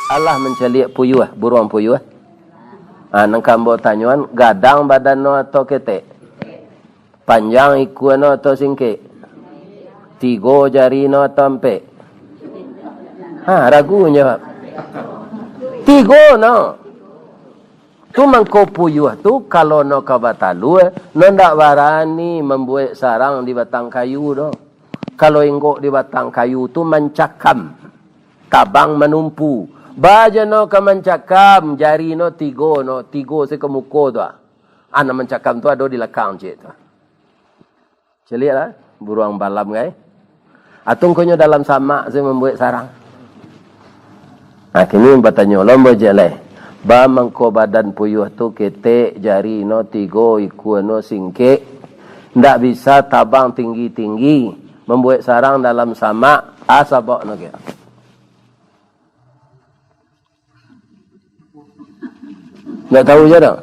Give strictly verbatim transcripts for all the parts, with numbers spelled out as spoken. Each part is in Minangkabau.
Alah mancaliak puyuah, buruang puyuah. Ah, nan ka ambo tanyoan, gadang badan no atau ketek? Panjang ikua no atau singkek? Tigo jari no atau ampek? Ha, ragu jawab. Tigo no. Tu mangko puyuah tu, kalau no ka batalua, no ndak barani mambuek sarang di batang kayu doh. Kalau inggok di batang kayu tu mancakam, tabang manumpu. Ba jo no ka mancakam, jari no tigo no, tigo se ka muko tu ah. Ah, nan mancakam tu ado di lakang ciek tu. Caliaklah, buruang balam, kai. Atau ngkonyo dalam samak se mambuek sarang. Nah, kini batanyo lo ambo ciek lai. Ba mangko badan puyuah tu ketek, jari no tigo, ikua no singkek. Ndak bisa tabang tinggi-tinggi, mambuek sarang dalam samak, ah, sabab no kek. Ndak tahu je dah.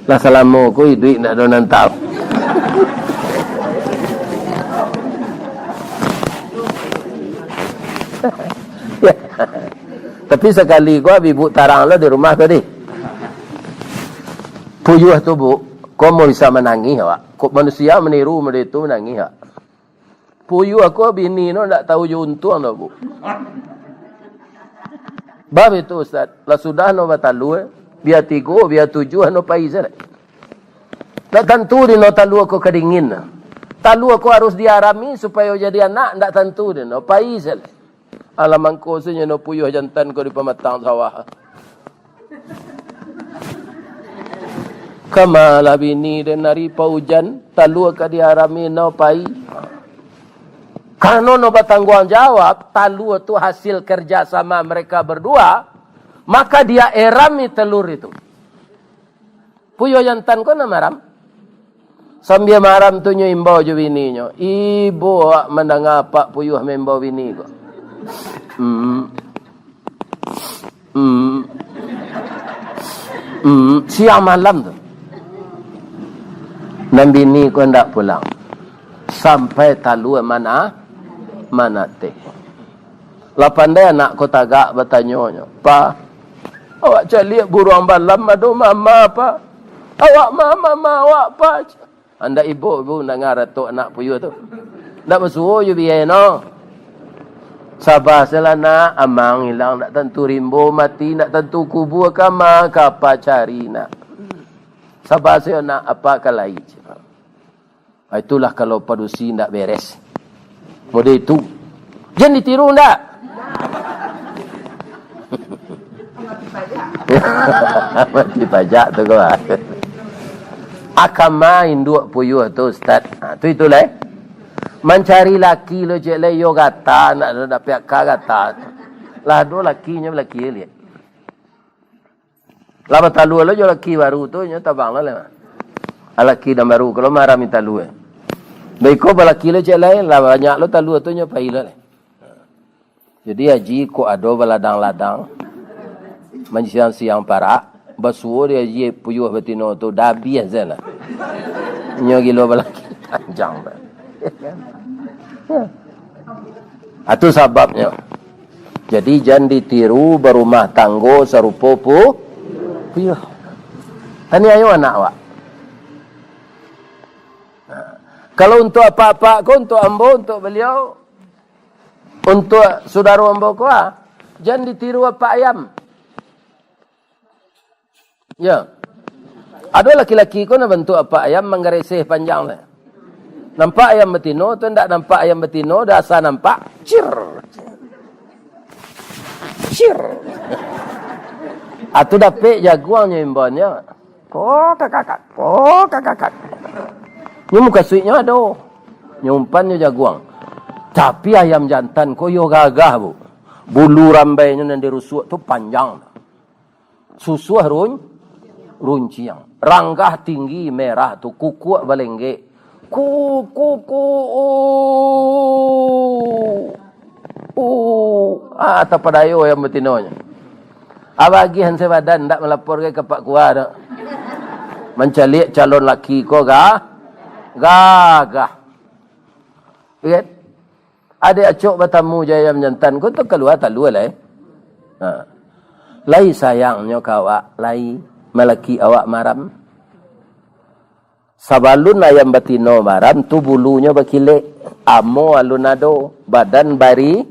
Lah salamo ko iduik ndak ado nan tahu. Ya. Tapi sakali ko Abi Buk tarang lo di rumah tadi. Puyuah tu, Buk, ko mau bisa manangih awak. Kok manusia maniru model itu manangih awak. Puyuah ko bini no ndak tahu jo untuang doh, Buk. Bab itu, Ustaz. Lah sudah no batalua, bia tigo, bia tujuah no pai se lai. Ndak tantu di no talua ko kadingin. Talua ko harus diarami supayo jadi anak, ndak tantu di no pai se lai. Alah mangko se nyo no puyuah jantan ko di pamatang sawah. Kama lah bini den ari paujan, talua ka diarami no pai. Karano no batangguang jawab, talua tu hasil kerja sama mereka berdua, maka dia erami telur itu. Puyuah jantan ko nan maram. Sambia maram tu nyo imbau jo bininyo, "Ibo awak mandanga apak puyuah maimbau bini ko?" Hmm. Hmm. Hmm. Siang malam tu. Nan bini ko ndak pulang. Sampai talua mana, manateh. Lah pandai anak ko tagak batanyo nyo, "Pa, awak caliak buruang balam ado mama, Pa? Awak ma mama awak, Pa?" Andak ibo, ibo mandanga ratok anak puyuah tu. Ndak basuo jo biai no. Saba se lah nak, amang ilang ndak tantu rimbo, mati ndak tantu kubua, kama ka apa cari nak. Saba se nak, apa ka lai. Ah, itulah kalau padusi ndak beres. Model itu. Jan ditiru ndak? Mati pajak tu ko. Akama induak puyuah tu, Ustaz. Ha, tu itulah, eh. Mancari laki lo ciek lai, yo gata, nak dapek ka gata. Lah ado lakinyo, laki liek. Lah batalua lo jo laki baru tu, nyo tabang lo lai. Ah, laki nan baru ko lo marami talua. Baiko balaki lo ciek lai, lah banyak lo talua tu, nyo pai lo lai. Jadi haji kok ado baladang-ladang, manciang-ciang parak, basuo di haji puyuah batino tu, dah abiah se lah. Nyo gilo balaki panjang tu. Ah, tu sababnyo. Jadi, jan ditiru barumah tanggo sarupo pu-, puyuah. Taniayo anak awak. Nah, kalau untuak apak-apak ko, untuak ambo, untuak baliau, untuak sudaro ambo ko, ah, jan ditiru apak ayam. Ya. Ado laki-laki ko nan bantuak apak ayam manggareseh panjang tu. Nampak ayam batino tu, ndak nampak ayam batino, dah asa nampak, cir. Cir. Atu dapek jaguangnyo imbonyo. Ko kakakak, ko kakakak. Nyo mukasuiknyo ado. Nyo umpannyo jaguang. Tapi ayam jantan ko yo gagah, Bu. Bulu rambainyo nan dirusuak tu panjang. Susuah run-, runciang. Ranggah tinggi merah tu, kukuak balenggek. Ku, ku, ku, u, u. Ah, tapadayo ayam batinonyo. Abah agiah ansai badan, ndak malapor ka Pak Kua tu. Mancaliak calon laki ko ga-, gagah. Kan? Adek acok batamu jo ayam jantan ko tu kalua talua lai. Ha. Lai sayangnyo ka awak, lai malaki awak maram. Sabalun ayam batino maram tu, bulunyo bakilek, amo alun ado, badan bari,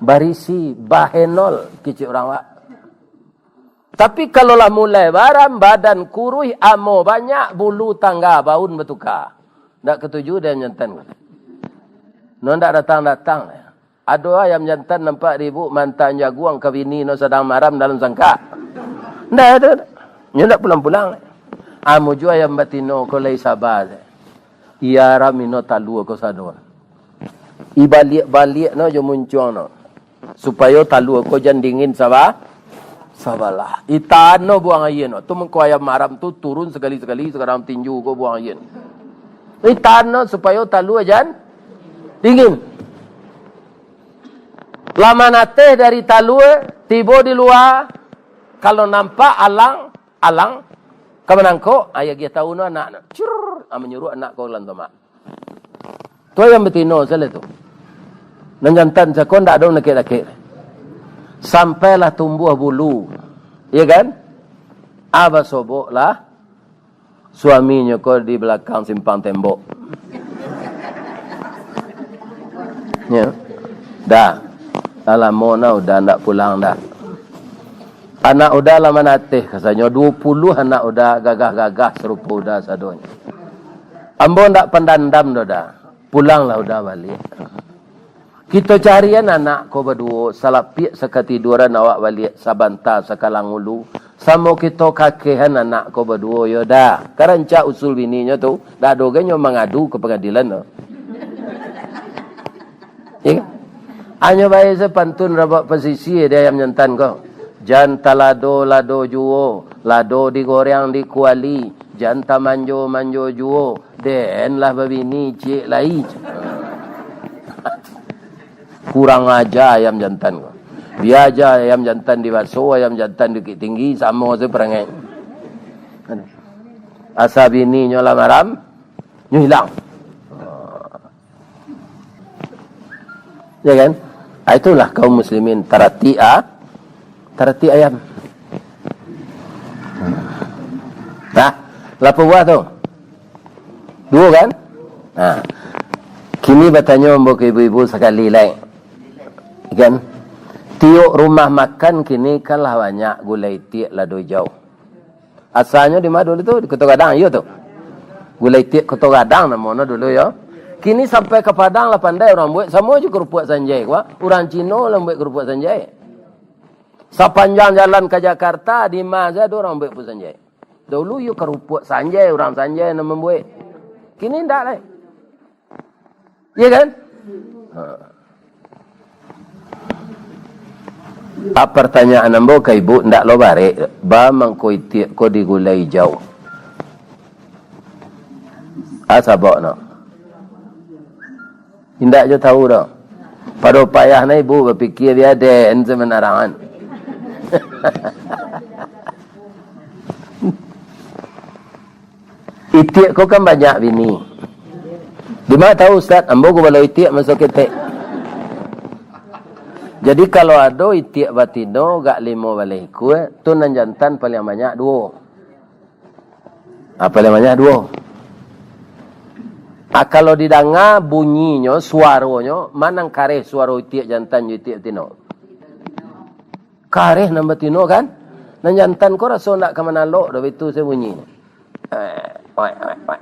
barisi, bahenol, kicik urang awak. Tapi, kalau lah mulai maram, badan kuruih, amo banyak, bulu tangga baun batuka. Ndak katuju dek ayam jantan ko. No ndak datang-datang. Ado ayam jantan nampak ribuk, mantan jaguang ka bini no sadang maram dalam sangkak. Ndak ado. Nyo ndak pulang-pulang. Amo juo ayam batino ko lai saba. Iya, ramino talua ko sado. Ibaliak-baliak no jo muncuang no. Supayo talua ko jan dingin saba-, sabalah. Itan no buang aia no. Tu mangko ayam maram tu turun sakali-sakali, sakarang tinju ko buang aia no. Itan no supayo talua jan dingin. Lah manateh dari talua, tibo di lua, kalau nampak alang, alang, ka manangkok, ah, iyo agiah tahu no anak no. Cur, ah, manyuruak anak ko ka dalam tomak. Tu ayam batino salah tu. Nan jantan cako ndak ado nakek-nakek. Sampailah tumbuah bulu. Iya kan? Ah, basoboklah suaminyo ko di balakang simpang tembok. Ya. Dah. Lah lamo nah Uda ndak pulang dah. Anak Uda lah manateh, kasanyo duo puluah anak Uda gagah-gagah sarupo Uda sadonyo. Ambo ndak pandandam doh, Da. Pulanglah Uda baliak. Kito carian anak ko baduo, salapiak sakatiduran awak baliak, sabanta sakalang ulu. Samo kito kakehan anak ko baduo, yo Da. Ka rancak usul bininyo tu, ndak ado gai nyo mangadu ka pangadilan tu. Ya kan? Hanyo bae se pantun rabak pasisia di ayam jantan ko. Jan talado-lado juo, lado digoreng di kuali, jan tamanjo-manjo juo, den lah babini ciek lai. Kurang aja ayam jantan ko. Bia aja ayam jantan di Baso, ayam jantan di Bukittinggi, samo se parangai. Asa bininyo lah maram, nyo ilang. Ya kan? Ah, itulah kaum muslimin, taratik, ah, taratik ayam. Nah, lapan buah tu. Duo kan? Nah. Kini batanyo ambo ka ibu-ibu sakali lai. Kan? Tiok rumah makan kini kan lah banyak gulai itiak lado ijau. Asalnyo di ma dulu tu? Di Koto Gadang, iyo tu. Gulai itiak Koto Gadang namonyo dulu, yo. Kini sampai ka Padang lah pandai urang buek, samo jo karupuak sanjai ko, ah. Urang Cino lah buek karupuak sanjai. Sapanjang jalan ka Jakarta, di ma se ado urang buek karupuak sanjai. Dulu iyo karupuak sanjai, urang sanjai nan mambuek. Kini ndak lai. Iya kan? Ha. Ah, partanyaan ambo ka ibu, ndak lo barek, ba mangko itiak ko digulai ijau. Ah, sabab no. Indak jo tahu doh. Pado payah na ibu bapikia bia den samanarangan. Itiak ko kan banyak bini. Dima tahu, Ustaz? Ambo gubalo itiak maso ketek. Jadi, kalau ado itiak batino gak limo baleh ikua, tu nan jantan paliang banyak duo. Ah, paliang banyak duo. Ah, kalau didanga bunyinyo, suaronyo, ma nan kareh suaro itiak jantan jo itiak batino? Kareh nan batino, kan? Nan jantan ko raso ndak ka manalok doh, baitu se bunyinyo. Eh, oek, oek, oek.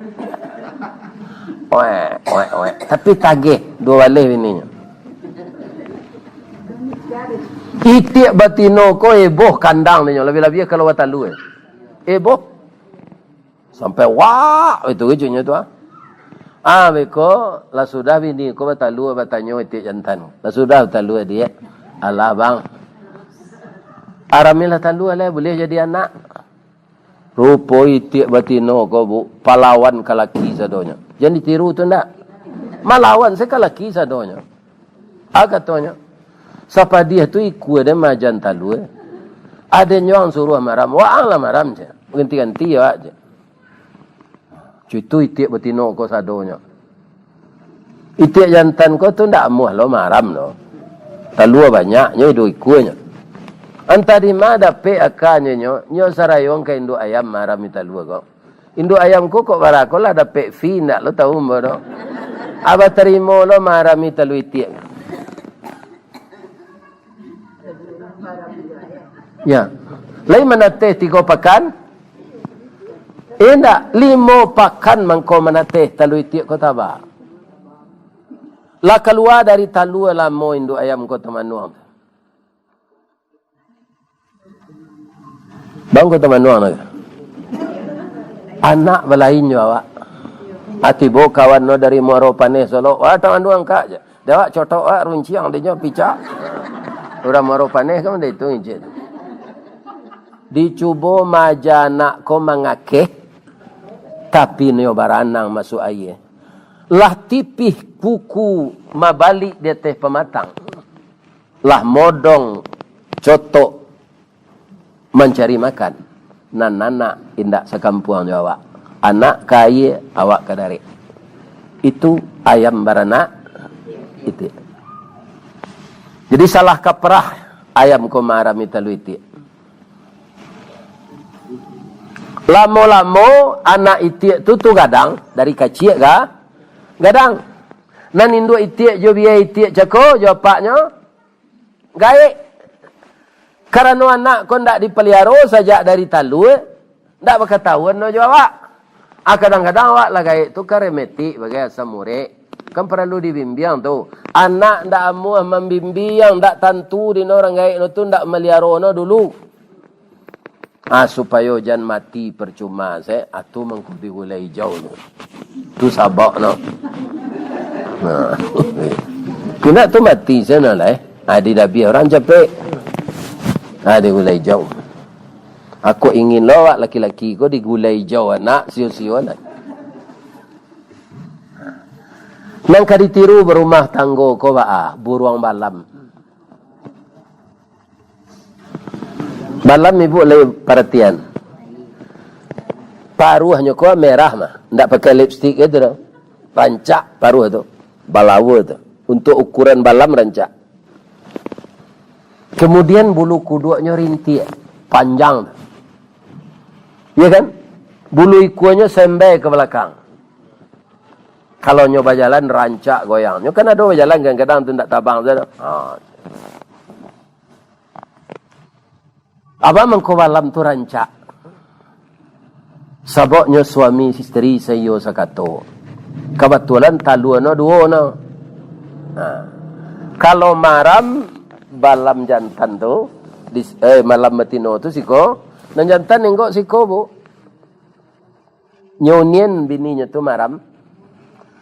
Oek, oek, oek. Tapi tageh, duo baleh bininyo. Itiak batino ko eboh kandang dinyo, labiah-labiah kalau batalua. Eboh. Sampai wak itu keceknyo tu, ah. Ah, beko, lah sudah bini ko batalua, batanyo itiak jantan. Lah sudah batalua, Diak? Alah, Bang. Aramilah talua lai, buliah jadi anak. Rupo itiak batino ko, Bu, palawan ka laki sadonyo. Jan ditiru tu ndak? Malawan se ka laki sadonyo. Ah, katonyo, sapadiah tu ikua den maajan talua. Aden jo ang suruah maram, waang lah maram, cek. Ganti-ganti awak, cek. Cuitu itiak batino ko sadonyo. Itiak jantan ko tu ndak amuah lo maram lo. Talua banyaknyo, iduik ikuanyo. Antah di ma dapek akanyo nyo, nyo sarayuang ka induak ayam marami talua ko. Induak ayam ko kok bara ko lah dapek fee ndak lo tau ambo do. Abah tarimo lo marami talua itiak. Ya. Lai manateh tigo pakan? Indak, limo pakan mangko manateh talua itiak ko taba. Lah kalua dari talua lamo induak ayam ko tamanuang. Bang ko tamanuang lagi. Anak balain jo awak. Ati bo kawan no dari Muaro Paneh Solok. Wah, tamanuang kak je. Dawak cotok wak runciang dinyo picak. Urang Muaro Paneh kan udah itu injil. Dicubo maja anak ko mangakeh, tapi nyo baranang masuk aia. Lah tipih kuku mabalik di ateh pamatang. Lah modong cotok mancari makan. Nan anak indak sakampuang jo awak. Anak ka aia, awak ka darek. Itu ayam baranak itiak. Jadi salah kaprah ayam ko marami talua itiak. Lamo-lamo anak itiak tu, tu gadang, dari kaciak ga-, gadang. Nan induak itiak jo bia itiak cako jo apaknyo, gaek. Karano anak ko ndak dipaliaro sajak dari talua, ndak bakatahuan no jo awak. Ah, kadang-kadang awak lah gaek tu kan remetik bagai asam urek. Kan paralu dibimbiang tu. Anak ndak amuah mambimbiang, ndak tantu dino urang gaek no tu ndak maliaro no dulu. Ah, supayo jan mati parcuma se, atu mangko digulai ijau tu. Tu sabab no. Nah. Indak tu mati se no lah, eh. Ah, didabiah urang capek. Ah, digulai ijau. Aku ingin lo awak laki-laki ko digulai ijau anak, sio-sio anak. Nan ka ditiru barumah tanggo ko baa, buruang balam. Balam ibu lai paratian. Paruahnyo ko merah mah, ndak pakai lipstik itu doh. Rancak paruah tu, balawa tu. Untuk ukuran balam rancak. Kemudian bulu kuduaknyo rintiak, panjang tu. Iya kan? Bulu ikuanyo sembai ka balakang. Kalau nyo bajalan rancak goyang. Nyo kan ado bajalan kadang-kadang tu ndak tabang sajo. Ha. Apo mangko balam tu rancak? Sababnyo suami isteri saiyo sakato. Kabatulan talua no duo no. Ha. Kalau maram balam jantan tu, di, eh, malam batino tu siko, nan jantan inggok siko, Bu. Nyo unian bininyo tu maram.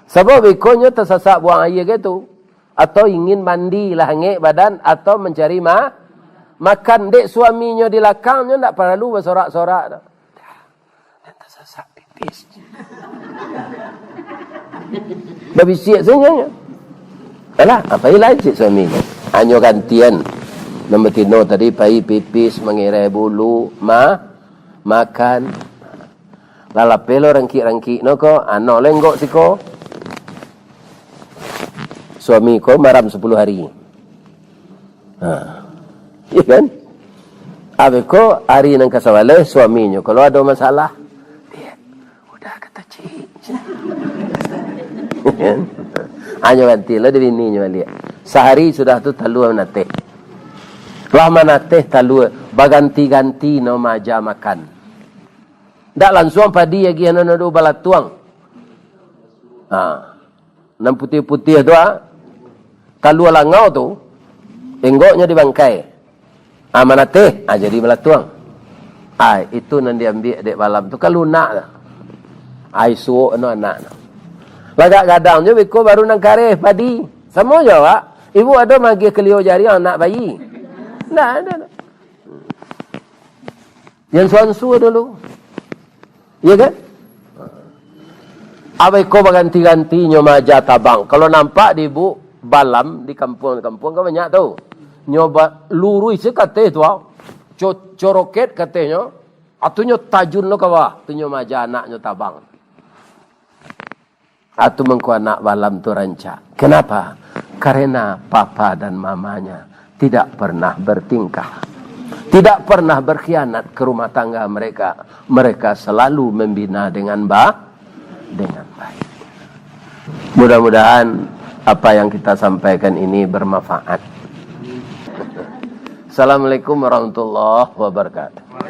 Sabab beko nyo tasasak buang aia gitu. Atau ingin mandi lah angek badan, atau mancari ma-, makan. Dek suaminyo di lakang, nyo ndak paralu basorak-sorak tu. Nan tasasak pipis. Babisiak sajo nyo. Alah, apo ilah cik suaminyo? Hanyo gantian. Nan batino tadi pai pipis, mangirai bulu, ma-, makan. Lah lapeh lo rangkik-rangkik no ko, ano lenggok siko. Suami ko maram sapuluah hari. Ha. Iya kan? Abih ko hari nan kasabaleh suaminyo kalau ado masalah, dia, "Udah," kata cik. Hanyo ganti lah di bininyo baliak. Sahari sudah tu talua manateh. Lah manateh talua, baganti-ganti no maja makan. Ndak lansuang padi agiah nan ado balatuang. Ha. Nan putiah-putiah tu, ah. Talua langau tu, enggoknyo di bangkai. Ah, manateh, ah, jadi balatuang. Ah, itu nan diambiak dek balam tu, kan lunak tu. Ai suok no anak tu. Lagak gadang jo beko baru nan kareh padi. Samo jo awak. Ibu ado magiah kelio jari anak bayi. Ndak ado. Yang suansu dulu. Iya kan? Abah iko baganti-ganti nyo maja tabang. Kalau nampak di ibu balam di kampuang-kampuang kan banyak tu. Nyo ba-, luruih se kateh tu, ah. Co-, coroket katehnyo. Atu nyo tajun lo ka bawah. Tu nyo maja anaknyo tabang. Atu mangko anak balam tu rancak. Kenapa? Karena papa dan mamanya tidak pernah bertingkah. Tidak pernah berkhianat ke rumah tangga mereka. Mereka selalu membina dengan ba-, dengan baik. Mudah-mudahan apa yang kita sampaikan ini bermanfaat. Assalamualaikum warahmatullahi wabarakatuh.